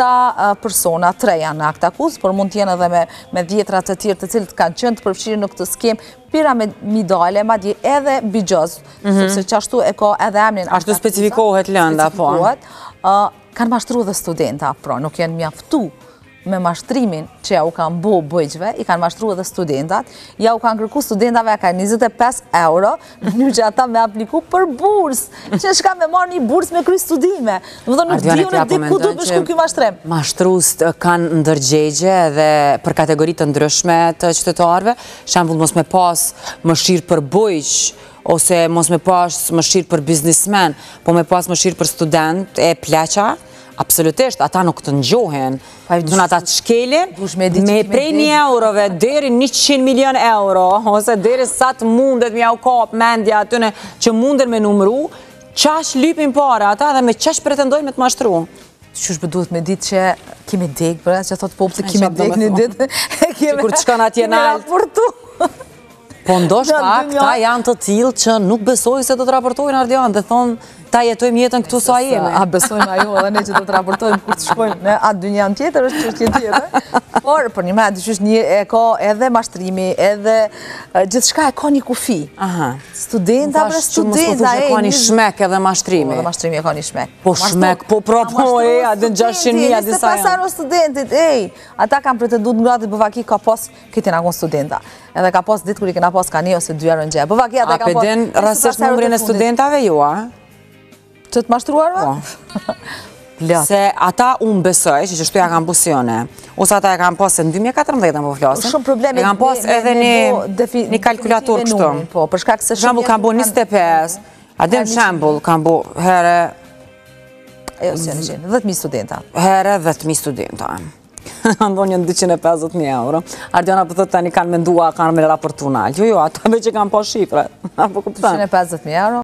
Këta persona, tre janë në aktakuzë, por mund të jenë edhe me, me dhjetra të tjerë të cilët kanë qenë të përfshirë në këtë skemë piramidale, madje edhe bixhoz, mm -hmm. sepse qashtu e ka edhe emrin. Ashtu specifikohet lënda, po. Kanë mashtru dhe studenta, pra nuk janë mjaftu me mashtrimin që ja u kanë bo bujqve, i kanë mashtru edhe studentat, ja u kanë kërku studentave ka 25 euro, në mënyrë që ata me apliku për bursë, që shka me marrë një bursë me kry studime. Domethënë nuk di unë di ku duhet me shku ky mashtrim. Mashtrust kanë ndërgjegje edhe për kategori të ndryshme të qytetarëve, shembull mos me pas mëshirë për bujq, ose mos me pas mëshirë për biznismen, po me pas mëshirë për student e pleqa, Absolutisht, ata nuk të njohin. Domethënë ata të shkelin me prej një eurove deri 100 milion euro, ose deri sa të mundet me jau kap mendja atyne që munden me numru, qaq lypin para ata dhe me qaq pretendojnë me të mashtru. Qysh më duhet me ditë që kemi dek, për që thotë populli kemi dek një ditë, kemi Kur të shkon atje nalt. Po ndoshta këta janë të tillë që nuk besojnë se do të raportojnë Ardian dhe thonë ta jetojmë jetën këtu sa jemi. A besojmë ajo edhe ne që do të raportojmë kur të shkojmë në atë dynjanë tjetër është çështje tjetër. Por për një më dyqysh një e ka edhe mashtrimi, edhe gjithçka e ka një kufi. Aha. Studenta bre studenta e ka një shmek edhe mashtrimi. Po, edhe mashtrimi e ka një shmek. Po shmek, po pra po e, a din 600.000, a din sa janë. 25 studentit, ej, ata kanë pretendu të ngratit po vaki ka pas Këtë na kon studenta. Edhe ka pas ditë kur i kena pas ka një ose dy euro në xhep. Po vaki ata ka pas. A pe din rastësisht numrin e studentave jo, a? Të të mashtruarve? Po. Se ata unë besoj, që qështu ja kanë bu si une, ose ata e kanë pas se në 2014 në po flasim, shumë probleme e kanë pas edhe një, një kalkulator kështu. Po, për shkak se shumë... Shembull kanë bu 25, a din shembull kanë bu here... Jo, si janë 10.000 studenta. Here 10.000 studenta. Kanë janë 250.000 euro. Ardiana po thotë tani kanë mendua, kanë me raportu nalt. Jo, jo, ata veç e kanë pa shifrat. Apo kupton? 250.000 euro.